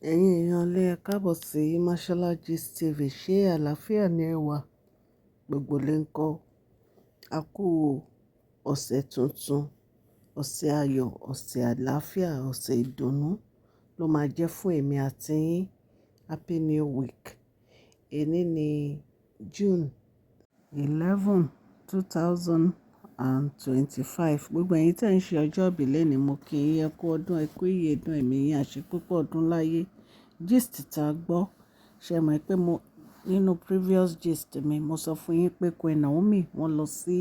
Ẹ̀yin èèyàn lé, ẹ káàbọ̀ sí Mashola Gist TV. Ṣé àlàáfíà ni ẹ wà? Gbogbo lè ń kọ́. A kú ọ̀sẹ̀ tuntun, ọ̀sẹ̀ ayọ̀, ọ̀sẹ̀ àlàáfíà, ọ̀sẹ̀ ìdùnnú ló máa jẹ́ fún èmi àti yín. Happy New Week. Èní ni June 11, 2025. Gbogbo ẹ̀yin tí ẹ̀ ń ṣe ọjọ́ ìbí lónìí, mo kí yín, ẹ kú ọdún, ẹ kú ìyèdún, ẹ̀mí yín á ṣe púpọ̀ ọdún láyé. Gist tá gbọ́, ṣé ẹ mọ̀ pé mo nínú previous gist mi, mo sọ fún yín pé Queen Naomi wọ́n lọ sí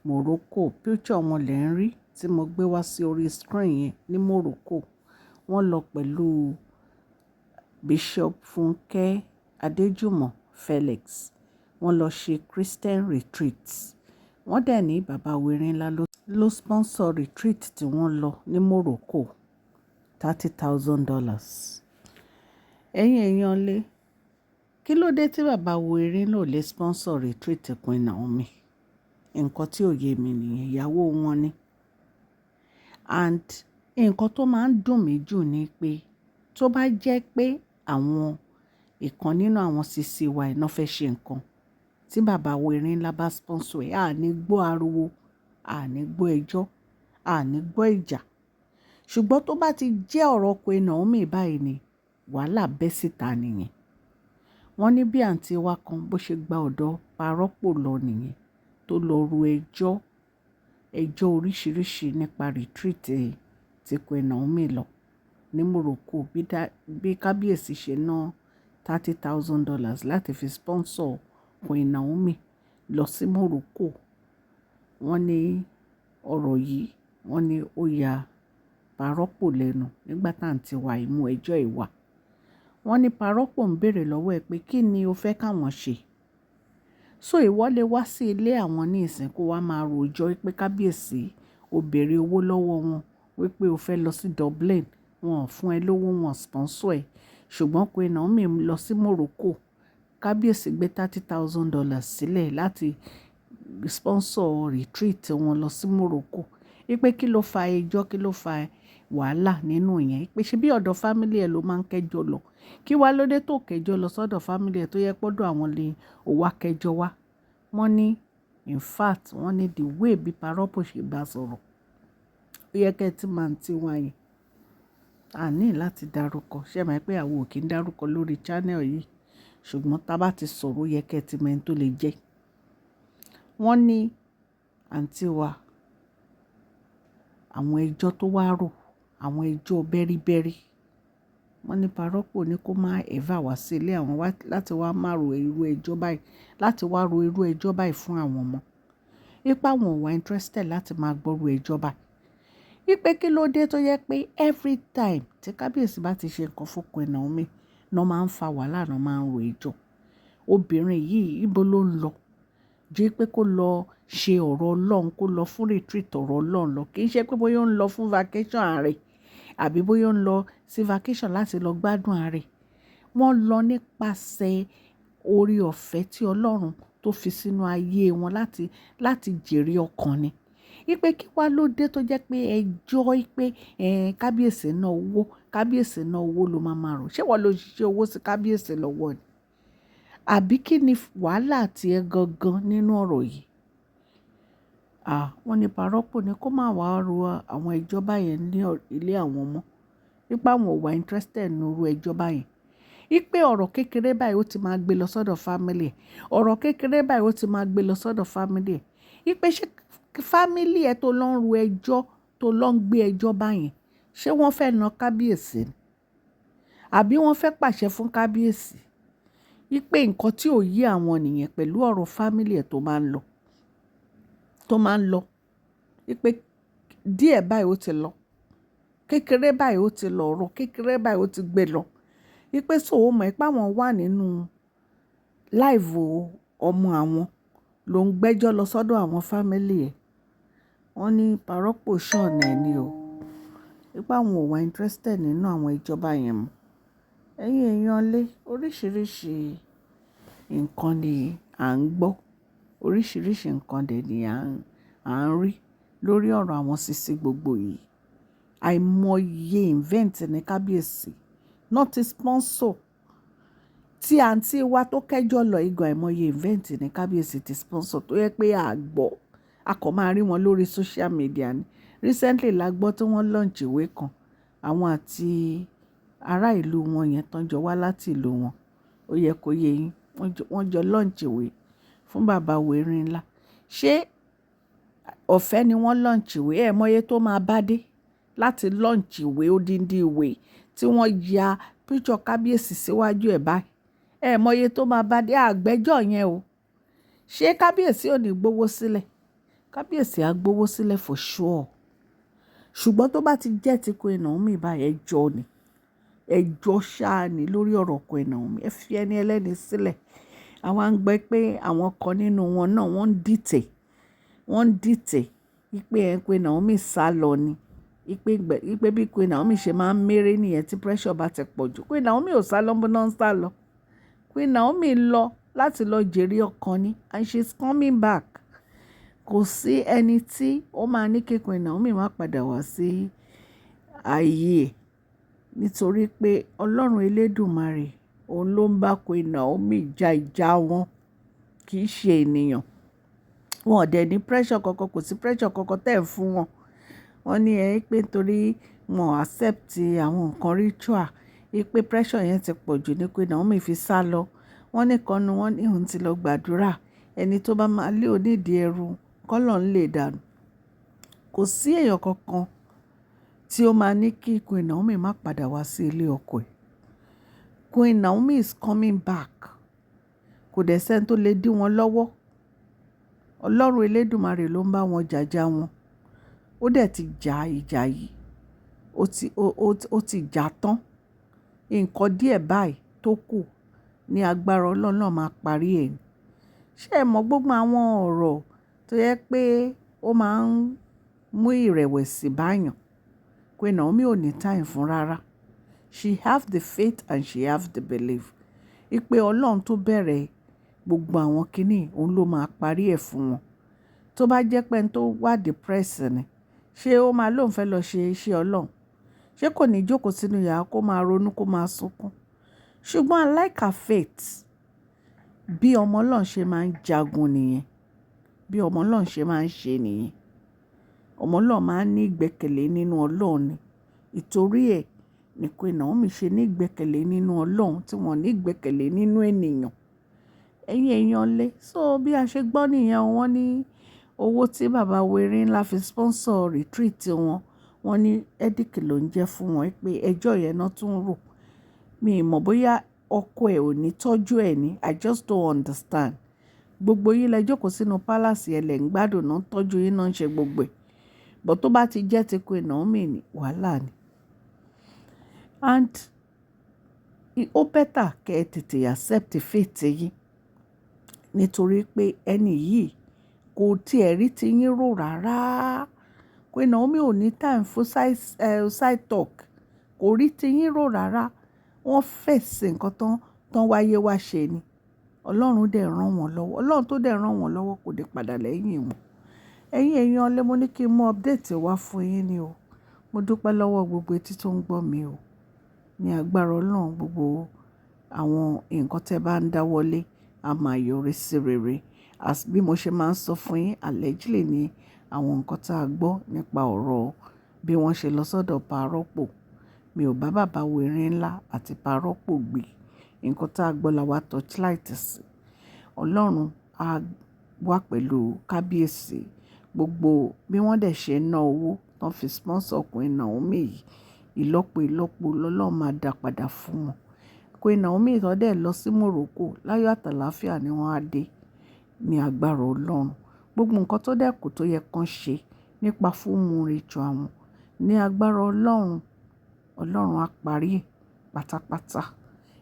Morocco. Picture wọn lẹ̀ ń rí tí mo gbé wá sí orí screen yẹn ní Morocco. Wọ́n lọ pẹ̀lú Bishop Funke Adéjùmọ̀ Felix. Wọ́n lọ ṣe Christian retreat. Wọ́n dẹ̀ ní bàbá Werinla ló sponsor retreat tí wọ́n lọ ní Morocco, $30,000. Ẹ̀yin èèyàn lé, kí ló dé tí bàbá Werinla ò lè sponsor retreat Queen Naomi? Nǹkan tí ò yé mi nìyẹn, ìyàwó wọn ni. And nǹkan tó máa ń dùn mí jù ni pé tó bá jẹ́ pé àwọn ìkan nínú àwọn CCY náà fẹ́ ṣe nǹkan, tí bàbá Werinla bá sponsor ẹ̀, a ní gbọ́ ariwo, a ní gbọ́ ẹjọ́, a ní gbọ́ ìjà. Ṣùgbọ́n tó bá ti jẹ́ ọ̀rọ̀ Queen Naomi báyìí ni wàhálà bẹ́ síta nìyẹn. Wọ́n ní bí àǹtí wa kan bó ṣe gba ọ̀dọ̀ Parọ́pò lọ nìyẹn, tó lọ ru ẹjọ́, ẹjọ́ oríṣìíríṣìí nípa retreat tí Queen Naomi lọ ní Morocco, bí kábíyèsí ṣe ná $30,000 láti fi sponsor Queen Naomi lọ sí Morocco. Wọ́n ní ọ̀rọ̀ yìí, wọ́n ní ó ya Parọ́pò lẹ́nu nígbà tí àǹtí wa yìí mú ẹjọ́ yìí wá. Wọ́n ní Parọ́pò ń béèrè lọ́wọ́ ẹ̀ pé kí ni o fẹ́ káwọn ṣe? So ìwọ lè wá sí ilé àwọn ní ìsìn kó wá máa rojọ́ pé kábíyèsí, o béèrè owó lọ́wọ́ wọn wípé o fẹ́ lọ sí Dublin, wọn ò fún ẹ lówó, wọn sponsor ẹ. Ṣùgbọ́n Queen Naomi lọ sí Morocco, kábíyèsí gbé $30,000 sílẹ̀ láti sponsor retreat wọn lọ sí Morocco. Wípé kí ló fa ẹjọ́, kí ló fa wàhálà nínú ìyẹn? Pé ṣe bí ọ̀dọ̀ family ẹ ló máa ń kẹjọ lọ. Kí wá ló dé tó kẹjọ lọ sọ́dọ̀ family ẹ tó yẹ pé ọ̀dọ̀ àwọn ni ó wá kẹjọ wá? Wọ́n ní in fact, wọ́n ní the way bí Parọ́pò ṣe bá sọ̀rọ̀, ó yẹ kí ẹ tí mọ àǹtí wa yẹn. A ní láti dárúkọ. Ṣé ẹ mọ̀ pé àwa ò kí ń dárúkọ lórí channel yìí? Ṣùgbọ́n tí a bá ti sọ̀rọ̀, ó yẹ kí ẹ tí mọ ẹni tó lè jẹ́. Wọ́n ní àǹtí wa, àwọn ẹjọ́ tó wá rò, àwọn ẹjọ́ bẹ́ríbẹ́rí. Wọ́n ní Parọ́pò ní kó má ever wá sí ilé àwọn wá láti wá máa ro irú ẹjọ́ báyìí, láti wá ro irú ẹjọ́ báyìí fún àwọn ọmọ. Wípé àwọn ò wà interested láti máa gbọ́ irú ẹjọ́ báyìí. Wípé kí ló dé tó yẹ pé every time tí kábíyèsí bá ti ṣe nǹkan fún Queen Naomi, náà máa ń fa wàhálà, náà máa ń ro ẹjọ́. Obìnrin yìí, ibo ló ń lọ? Jẹ́ pé kó lọ ṣe ọ̀rọ̀ Ọlọ́run, kó lọ fún retreat ọ̀rọ̀ Ọlọ́run lọ. Kì í ṣe pé bóyá ó ń lọ fún vacation ààrẹ àbí bóyá ó ń lọ sí vacation láti lọ gbádùn ààrẹ. Wọ́n lọ nípasẹ̀ oore ọ̀fẹ́ tí Ọlọ́run tó fi sínú ayé wọn láti jèrè ọkàn ni. Wípé kí wá ló dé tó jẹ́ pé ẹjọ́ wípé, ẹ́, kábíyèsí ná owó, kábíyèsí ná owó ló máa máa rò. Ṣé ìwọ ló ṣiṣẹ́ owó sí kábíyèsí lọ́wọ́ ni? Àbí kí ni wàhálà tí ẹ gangan nínú ọ̀rọ̀ yìí? À, wọ́n ní Parọ́pò ní kó má wá ro àwọn ẹjọ́ báyẹn ní ilé àwọn mọ́. Wípé àwọn ò wà interested nínú irú ẹjọ́ báyẹn. Wípé ọ̀rọ̀ kékeré báyìí ó ti máa gbé lọ sọ́dọ̀ family ẹ̀. Ọ̀rọ̀ kékeré báyìí ó ti máa gbé lọ sọ́dọ̀ family ẹ̀. Wípé ṣé family ẹ tó lọ ń ro ẹjọ́, tó lọ ń gbé ẹjọ́ báyẹn, ṣé wọ́n fẹ́ na kábíyèsí ni? Àbí wọ́n fẹ́ pàṣẹ fún kábíyèsí? Wípé nǹkan tí ò yé àwọn nìyẹn pẹ̀lú ọ̀rọ̀ family ẹ tó máa ń lọ, tó máa ń lọ. Wípé díẹ̀ báyìí ó ti lọ. Kékeré báyìí ó ti lọ, ọ̀rọ̀ kékeré báyìí ó ti gbé lọ. Wípé so ó mọ̀ pé àwọn wà nínú life ọmọ àwọn ló ń gbẹ́jọ́ lọ sọ́dọ̀ àwọn family ẹ̀. Wọ́n ní Parọ́pò ṣọ̀nà ẹ̀ ni o. Wípé àwọn ò wà interested nínú àwọn ẹjọ́ báyẹn mọ́. Ẹ̀yin èèyàn lé, oríṣìíríṣìí nǹkan ni à ń gbọ́. Oríṣìíríṣìí nǹkan dè ní à ń rí lórí ọ̀rọ̀ àwọn Sisi gbogbo yìí. Àìmọye event ní kábíyèsí Náà ti sponsor. Tí àǹtí wa tó kẹ́jọ́ lọ igan, àìmọye event ní kábíyèsí ti sponsor tó yẹ pé a gbọ́, a kò máa rí wọn lórí social media ni. Recently la gbọ́ tí wọ́n launch ìwé kan, àwọn àti ará ìlú wọn yẹn tán jọ wá láti ìlú wọn. Ó yẹ kó yé yín. Wọ́n jọ launch ìwé fún bàbá Erin Ńlá. Ṣé ọ̀fẹ́ ni wọ́n launch ìwé? Ẹ mọye tó máa bá dé láti launch ìwé, odindi ìwé tí wọ́n ya picture kábíyèsí síwájú ẹ̀ báyìí. Ẹ mọye tó máa bá dé àgbẹ́jọ́ yẹn o. Ṣé kábíyèsí ò ní gbówó sílẹ̀? Kábíyèsí á gbówó sílẹ̀ for sure. Ṣùgbọ́n tó bá ti jẹ́ ti Queen Naomi báyìí, ẹjọ́ ni. Ẹjọ́ ṣáá ni lórí ọ̀rọ̀ Queen Naomi. Ẹ fi ẹni ẹlẹ́ni sílẹ̀. Àwa ń gbọ́ pé àwọn kan nínú wọn náà wọ́n ń dìtẹ̀, wọ́n ń dìtẹ̀ wípé ẹ Queen Naomi sálọ ni. Wípé bí Queen Naomi ṣe máa ń méré nìyẹn tí pressure bá ti pọ̀ jù. Queen Naomi ò sálọ, bó náà ń sálọ. Queen Naomi lọ láti lọ jèrè ọkàn ni, and she's coming back. Kò sí ẹni tí ó máa ní kí Queen Naomi má padà wá sí ayé ẹ̀. Nítorí pé Ọlọ́run Elédùmarè, òun ló ń bá Queen Naomi ja ìjà wọn, kì í ṣe ènìyàn. Wọn ò dẹ̀ ní pressure kankan, kò sí pressure kankan tẹ́ ẹ̀ fún wọn. Wọ́n ní ẹ pé nítorí wọn accept àwọn nǹkan ritual, wípé pressure yẹn ti pọ̀ jù ní Queen Naomi fi sálọ. Wọ́n ní kan nu wọ́n ní òun ti lọ gbàdúrà. Ẹni tó bá máa lé onídìí ẹrú, kọ́ lọ́n lè dànù. Kò sí èèyàn kankan tí ó máa ní kí Queen Naomi má padà wá sí ilé ọkọ ẹ̀. Queen Naomi is coming back. Kò dẹ̀ sẹ́ni tó lè dí wọn lọ́wọ́. Ọlọ́run Elédùmarè ló ń bá wọn jàjà wọn. Ó dẹ̀ ti ja ìjà yìí. Ó ti jà tán. Nǹkan díẹ̀ báyìí tó kù ní agbára Ọlọ́run náà máa parí ẹ̀ ni. Ṣé ẹ mọ̀ gbogbo àwọn ọ̀rọ̀ tó yẹ pé ó máa ń mú ìrẹ̀wẹ̀sì bá èèyàn? Queen Naomi ò ní time fún rárá. She have the faith and she have the belief. Wípé Ọlọ́run tó bẹ̀rẹ̀ gbogbo àwọn kíní, òun ló máa parí ẹ̀ fún wọn. Tó bá jẹ́ pé ẹni tó wà depressed ni, ṣé ó máa lóun fẹ́ lọ ṣe iṣẹ́ Ọlọ́run? Ṣé kò ní jókòó sínú yàrá kó máa ronú, kó máa sunkún? Ṣùgbọ́n I like her faith. Bí ọmọ Ọlọ́run ṣe máa ń jagun nìyẹn. Bí ọmọ Ọlọ́run ṣe máa ń ṣe nìyẹn. Ọmọ Ọlọ́run máa ń ní ìgbẹ́kẹ̀lé nínú Ọlọ́run ni. Ìtorí ẹ̀ ni Queen Naomi ṣe ní ìgbẹ́kẹ̀lé nínú Ọlọ́run tí wọ́n ní ìgbẹ́kẹ̀lé nínú ènìyàn. Ẹ̀yin èèyàn lé. So bí a ṣe gbọ́ nìyẹn, wọ́n ní owó tí bàbá Erin Ńlá fi sponsor retreat wọn, wọ́n ní headache ló ń jẹ́ fún wọn pé ẹjọ́ yẹn náà tún rò. Mi ò mọ̀ bóyá ọkọ ẹ̀ ò ní tọ́jú ẹ̀ ni. I just don't understand. Gbogbo yín lẹ jókòó sínú palace ẹ lẹ̀ ń gbádùn náà, tọ́jú yín náà, ń ṣe gbogbo ẹ̀. But tó bá ti jẹ́ ti Queen Naomi ni, wàhálà ni. And ó better kí ẹ tètè accept fate yín. Nítorí pé ẹni yìí kò tí ẹ rí tí yín rò rárá. Queen Naomi ò ní time fún side talk. Kò rí tí yín rò rárá. Wọ́n face nǹkan tán, tán wáyé wá ṣe ni. Ọlọ́run dẹ̀ rán wọn lọ́wọ́. Ọlọ́run tó dẹ̀ rán wọn lọ́wọ́ kò dé padà lẹ́yìn wọn. Ẹ̀yin èèyàn lé, mo ní kí n mú update wá fún yín ni o. Mo dúpẹ́ lọ́wọ́ gbogbo etí tó ń gbọ́ mi o. Ní agbára Ọlọ́run, gbogbo àwọn nǹkan tí ẹ bá ń dáwọ́lé, a máa yọrí sí rere. As bí mo ṣe máa ń sọ fún yín, allegedly ni àwọn nǹkan tí a gbọ́ nípa ọ̀rọ̀ bí wọ́n ṣe lọ sọ́dọ̀ Párọ́pò. Mi ò bá bàbá Erin Ńlá àti Párọ́pò gbé. Nǹkan tí a gbọ́ la wá torchlight sí. Ọlọ́run á wà pẹ̀lú kábíyèsí. Gbogbo bí wọ́n dẹ̀ ṣe ná owó tó fi sponsor Queen Naomi yìí, ìlọ́po ìlọ́po lọ́lọ́run máa dá padà fún wọn. Queen Naomi tó dẹ̀ lọ sí Morocco, láyọ̀ àtàlàáfíà ni wọ́n á dé ní agbára Ọlọ́run. Gbogbo nǹkan tó dẹ̀ kù tó yẹ kán ṣe nípa full moon ritual wọn, ní agbára Ọlọ́run, Ọlọ́run á parí ẹ̀ pátápátá.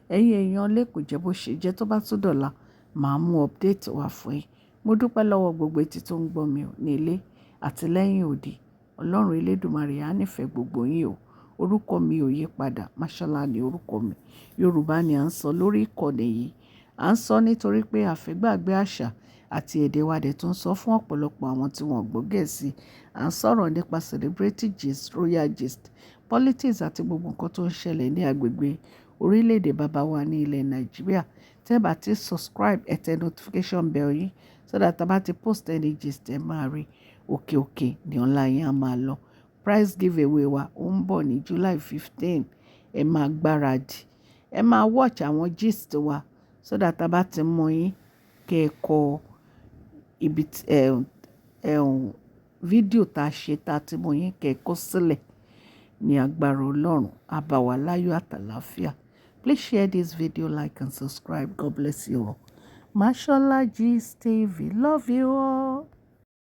Ẹ̀yin èèyàn lé, kò jẹ́ bó ṣe jẹ́, tó bá tún dọ̀la, màá mú update wá fún yín. Mo dúpẹ́ lọ́wọ́ gbogbo etí tó ń gbọ́ mi ní ilé àti lẹ́yìn odi. Ọlọ́run Elédùmarè á nífẹ̀ẹ́ gbogbo yín o. Orúkọ mi ò yí padà. Mashola ni orúkọ mi. Yorùbá ni à ń sọ lórí ìkànnì yìí. À ń sọ nítorí pé a fẹ́ gbàgbé àṣà àti èdè wa dẹ̀ tún sọ fún ọ̀pọ̀lọpọ̀ àwọn tí wọ́n gbọ́ Gẹ̀ẹ́sì. À ń sọ̀rọ̀ nípa celebrity gist, royal gist. politics àti gbogbo nǹkan tó ń ṣẹlẹ̀ ní agbègbè orílẹ̀-èdè bàbá wa ní ilẹ̀ Nàìjíríà. Tẹ́ ẹ bá ti subscribe, ẹ tẹ notification bell yín so that tá bá ti post any gist, ẹ máa rí. Òkè òkè ní ọlá yín á máa lọ. Prize giveaway wa ó ń bọ̀ ní July 15. Ẹ máa gbáradì. Ẹ máa watch àwọn gist wa so that tá bá ti mú yín, kí ẹ kọ ibi ẹ̀ ẹ̀ fídíò tá a ṣe tá a ti mú yín, kí ẹ kọ sílẹ̀. Ní agbára Ọlọ́run, á bá wa láyọ̀ àtàlàáfíà. Please share this video, like and subscribe. God bless you all. Mashola Gist TV. Love you all.